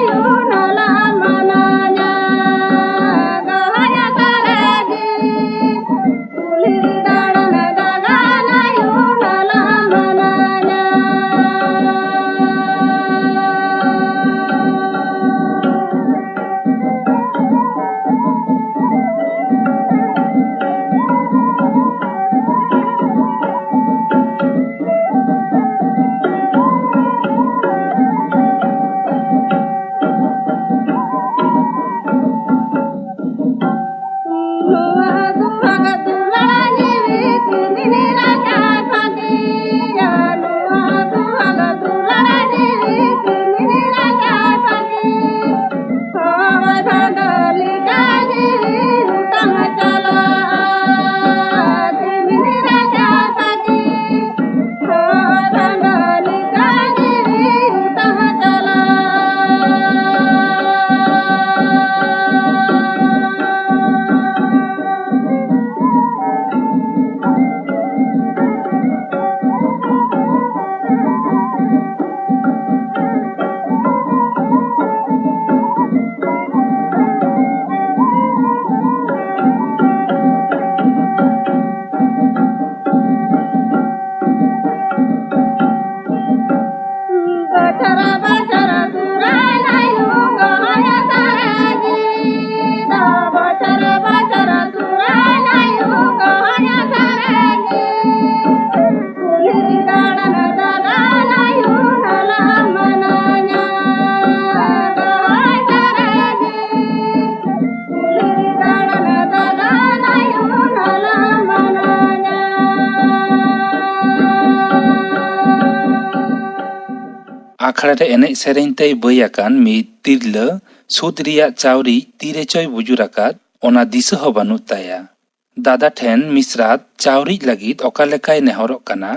ᱟᱠᱷᱲᱟ ᱨᱮ ᱮᱱᱮᱡ ᱥᱮᱨᱮᱧ ᱛᱮᱭ ᱵᱟᱹᱭ ᱟᱠᱟᱱ ᱢᱤᱫ ᱛᱤᱨᱞᱟᱹ ᱥᱩᱫ ᱨᱮᱭᱟᱜ ᱪᱟᱣᱨᱤᱡ ᱛᱤᱨᱮ ᱪᱚᱭ ᱵᱩᱡᱩᱨ ᱟᱠᱟᱫ, ᱚᱱᱟ ᱫᱤᱥᱟᱹ ᱦᱚᱸ ᱵᱟᱹᱱᱩᱜ ᱛᱟᱭᱟ᱾ ᱫᱟᱫᱟ ᱴᱷᱮᱱ ᱢᱤᱥᱨᱟᱛ ᱪᱟᱣᱨᱤᱡ ᱞᱟᱹᱜᱤᱫ ᱚᱠᱟ ᱞᱮᱠᱟᱭ ᱱᱮᱦᱚᱨᱚᱜ ᱠᱟᱱᱟ,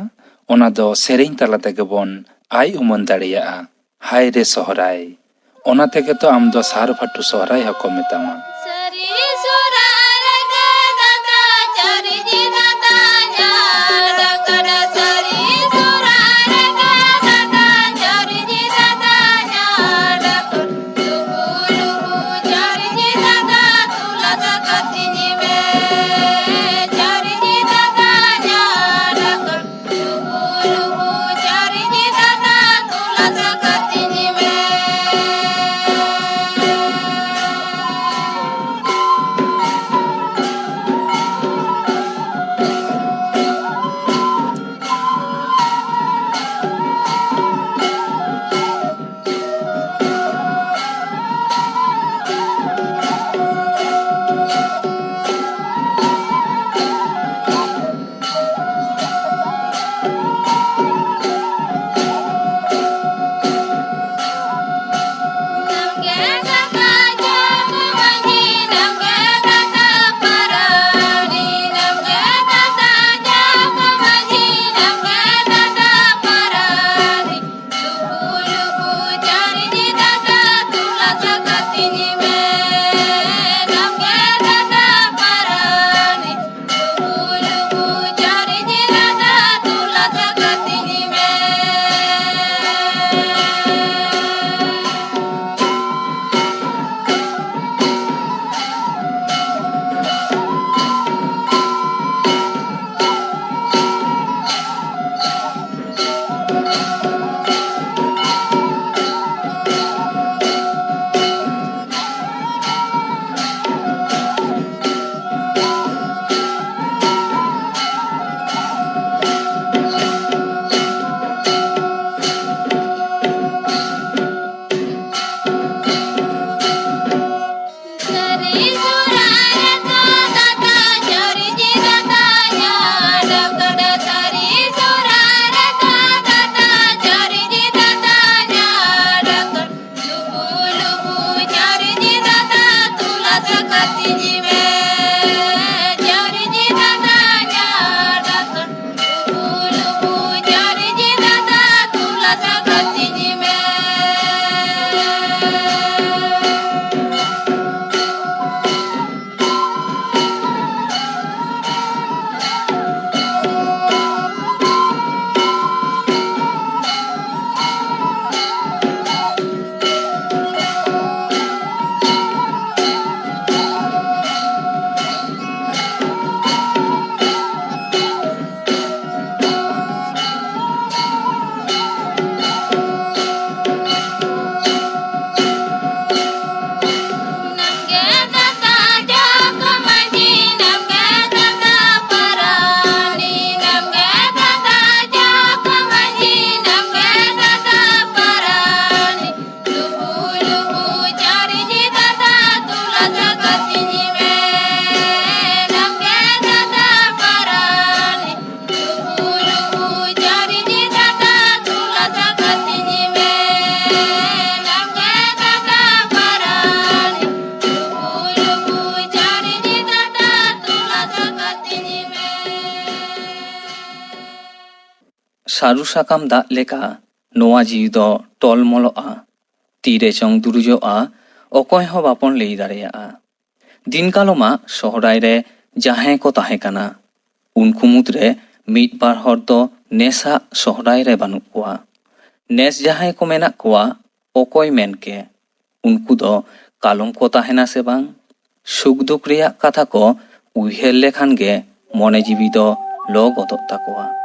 ᱚᱱᱟ ᱫᱚ ᱥᱮᱨᱮᱧ ᱛᱟᱞᱟ ᱛᱮᱜᱮ ᱵᱚᱱ ᱟᱭ ᱩᱢᱟᱹᱱ ᱫᱟᱲᱮᱭᱟᱜᱼᱟ᱾ ᱦᱟᱭ ᱨᱮ ᱥᱚᱦᱨᱟᱭ, ᱚᱱᱟ ᱛᱮᱜᱮ ᱛᱚ ᱟᱢ ᱫᱚ ᱥᱟᱨ ᱵᱷᱟᱴᱩ ᱥᱚᱦᱨᱟᱭ ᱦᱚᱸᱠᱚ ᱢᱮᱛᱟᱢᱟ᱾ ᱥᱟᱹᱨᱤ ᱥᱚᱦᱨᱟᱭ ᱨᱮᱜᱮ ᱫᱟᱫᱟ ᱪᱟᱹᱨᱤᱡᱤ ᱫᱟᱫᱟ ᱡᱟᱲ ᱠᱟᱰᱟ, ᱥᱟᱹᱨᱤ ᱥᱚᱦᱨᱟᱭ ᱨᱮᱜᱮ ᱫᱟᱫᱟ ᱪᱟᱹᱨᱤᱡᱤ ᱫᱟᱫᱟ ᱡᱟᱲ ᱠᱟᱰᱟ᱾ ᱞᱩᱵᱩ ᱞᱩᱵᱩ ᱪᱟᱹᱨᱤᱡᱤ ᱫᱟᱫᱟ ᱛᱩᱞᱟ ᱫᱟᱠᱟ ᱛᱤᱧ ᱢᱮ, ᱪᱟᱹᱨᱤᱡᱤ ᱫᱟᱫᱟ ᱡᱟᱲ ᱠᱟᱰᱟ᱾ ᱞᱩᱵᱩ ᱞᱩᱵᱩ ᱪᱟᱹᱨᱤᱡᱤ ᱫᱟᱫᱟ ᱛᱩᱞᱟ ᱫᱟᱠᱟ ᱛᱤᱧ ᱢᱮ᱾ ᱥᱟᱹᱨᱩ ᱥᱟᱠᱟᱢ ᱫᱟᱜ ᱞᱮᱠᱟ ᱱᱚᱣᱟ ᱡᱤᱣᱤ ᱫᱚ ᱴᱚᱞᱢᱚᱞᱚᱜᱼᱟ᱾ ᱛᱤᱨᱮ ᱪᱚᱝ ᱫᱩᱨᱩᱡᱚᱜᱼᱟ, ᱚᱠᱚᱭ ᱦᱚᱸ ᱵᱟᱵᱚᱱ ᱞᱟᱹᱭ ᱫᱟᱲᱮᱭᱟᱜᱼᱟ᱾ ᱫᱤᱱ ᱠᱟᱞᱚᱢᱟᱜ ᱥᱚᱦᱨᱟᱭ ᱨᱮ ᱡᱟᱦᱟᱸᱭ ᱠᱚ ᱛᱟᱦᱮᱸ ᱠᱟᱱᱟ, ᱩᱱᱠᱩ ᱢᱩᱫᱽᱨᱮ ᱢᱤᱫ ᱵᱟᱨ ᱦᱚᱲ ᱫᱚ ᱱᱮᱥᱟᱜ ᱥᱚᱦᱨᱟᱭ ᱨᱮ ᱵᱟᱹᱱᱩᱜ ᱠᱚᱣᱟ᱾ ᱱᱮᱥ ᱡᱟᱦᱟᱸᱭ ᱠᱚ ᱢᱮᱱᱟᱜ ᱠᱚᱣᱟ, ᱚᱠᱚᱭ ᱢᱮᱱ ᱠᱮ? ᱩᱱᱠᱩ ᱫᱚ ᱠᱟᱞᱚᱢ ᱠᱚ ᱛᱟᱦᱮᱱᱟ ᱥᱮ ᱵᱟᱝ? ᱥᱩᱠ ᱫᱩᱠ ᱨᱮᱭᱟᱜ ᱠᱟᱛᱷᱟ ᱠᱚ ᱩᱭᱦᱟᱹᱨ ᱞᱮᱠᱷᱟᱱ ᱜᱮ ᱢᱚᱱᱮ ᱡᱤᱣᱤ ᱫᱚ ᱞᱚ ᱜᱚᱫᱚᱜ ᱛᱟᱠᱚᱣᱟ᱾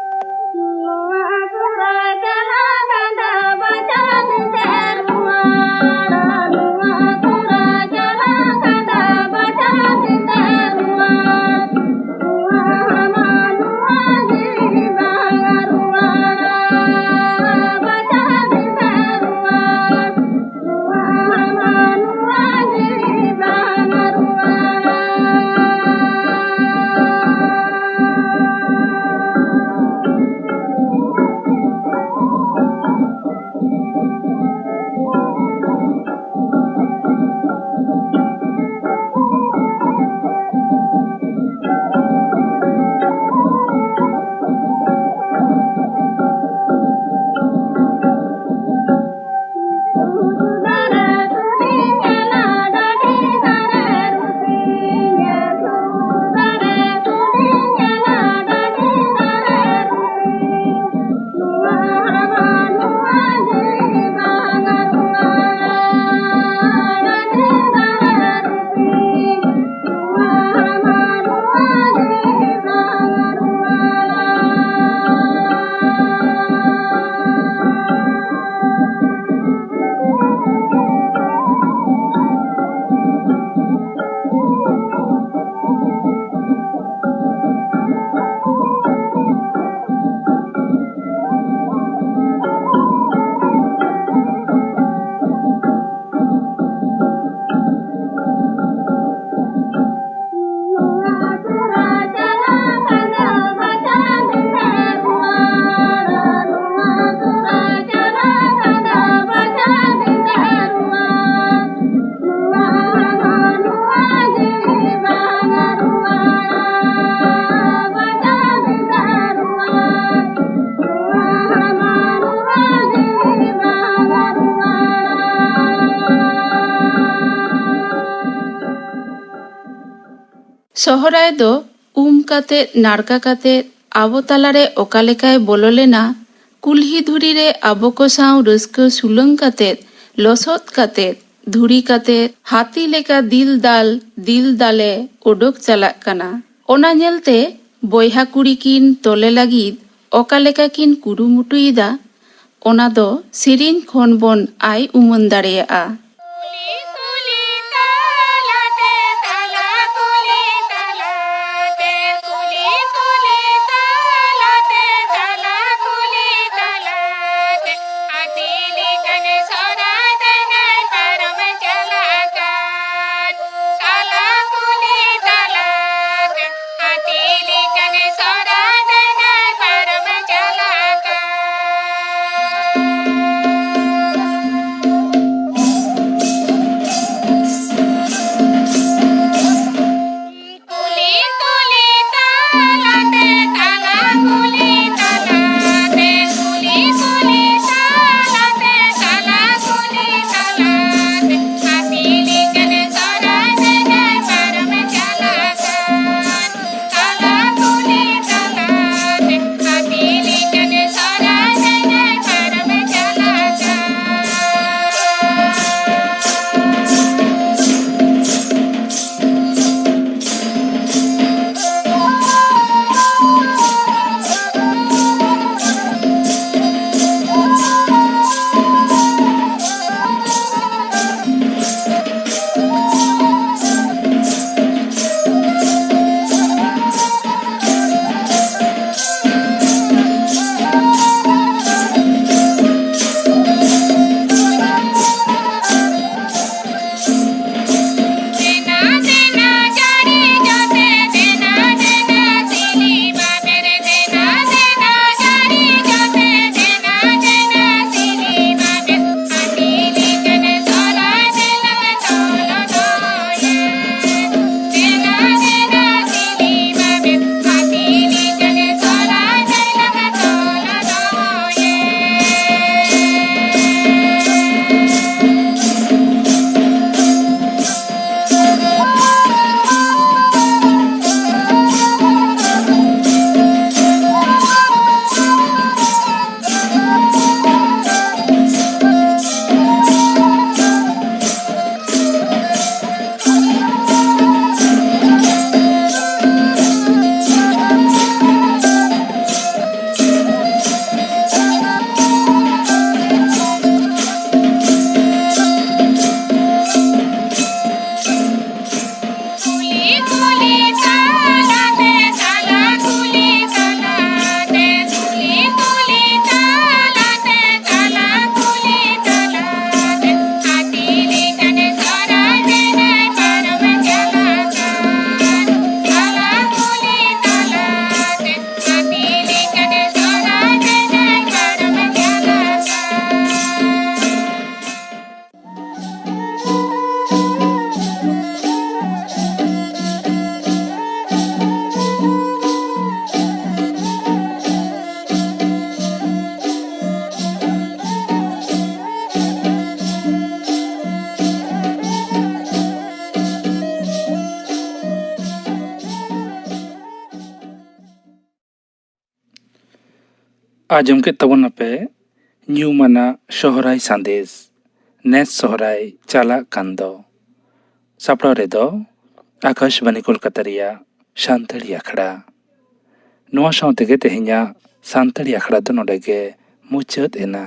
ᱥᱚᱦᱨᱟᱭ ᱫᱚ ᱩᱢ ᱠᱟᱛᱮ, ᱱᱟᱲᱠᱟ ᱠᱟᱛᱮ, ᱟᱵᱚ ᱛᱟᱞᱟᱨᱮ ᱚᱠᱟ ᱞᱮᱠᱟᱭ ᱵᱚᱞᱚ ᱞᱮᱱᱟ, ᱠᱩᱞᱦᱤ ᱫᱷᱩᱲᱤ ᱨᱮ ᱟᱵᱚ ᱠᱚ ᱥᱟᱶ ᱨᱟᱹᱥᱠᱟᱹ ᱥᱩᱞᱟᱹᱝ ᱠᱟᱛᱮ, ᱞᱚᱥᱚᱫ ᱠᱟᱛᱮ, ᱫᱷᱩᱲᱤ ᱠᱟᱛᱮ, ᱦᱟᱹᱛᱤ ᱞᱮᱠᱟ ᱫᱤᱞ ᱫᱟᱞ ᱫᱤᱞ ᱫᱟᱞᱮ ᱚᱰᱚᱠ ᱪᱟᱞᱟᱜ ᱠᱟᱱᱟ᱾ ᱚᱱᱟ ᱧᱮᱞᱛᱮ ᱵᱚᱭᱦᱟ ᱠᱩᱲᱤ ᱠᱤᱱ ᱛᱚᱞᱮ ᱞᱟᱹᱜᱤᱫ ᱚᱠᱟ ᱞᱮᱠᱟ ᱠᱤᱱ ᱠᱩᱨᱩᱢᱩᱴᱩᱭᱮᱫᱟ, ᱚᱱᱟ ᱫᱚ ᱥᱮᱨᱮᱧ ᱠᱷᱚᱱ ᱵᱚᱱ ᱟᱭ ᱩᱢᱟᱹᱱ ᱫᱟᱲᱮᱭᱟᱜᱼᱟ᱾ ᱟᱸᱡᱚᱢ ᱠᱮᱫ ᱛᱟᱵᱚᱱᱟᱯᱮ ᱧᱩᱢᱟᱱᱟᱜ ᱥᱚᱦᱨᱟᱭ ᱥᱟᱸᱫᱮᱥ, ᱱᱮᱥ ᱥᱚᱦᱨᱟᱭ ᱪᱟᱞᱟᱜ ᱠᱟᱱ ᱫᱚ᱾ ᱥᱟᱯᱲᱟᱣ ᱨᱮᱫᱚ ᱟᱠᱟᱥᱵᱟᱱᱤ ᱠᱳᱞᱠᱟᱛᱟ ᱨᱮᱭᱟᱜ ᱥᱟᱱᱛᱟᱲᱤ ᱟᱠᱷᱲᱟ᱾ ᱱᱚᱣᱟ ᱥᱟᱶ ᱛᱮᱜᱮ ᱛᱮᱦᱮᱧᱟᱜ ᱥᱟᱱᱛᱟᱲᱤ ᱟᱠᱷᱲᱟ ᱫᱚ ᱱᱚᱰᱮ ᱜᱮ ᱢᱩᱪᱟᱹᱫ ᱮᱱᱟ᱾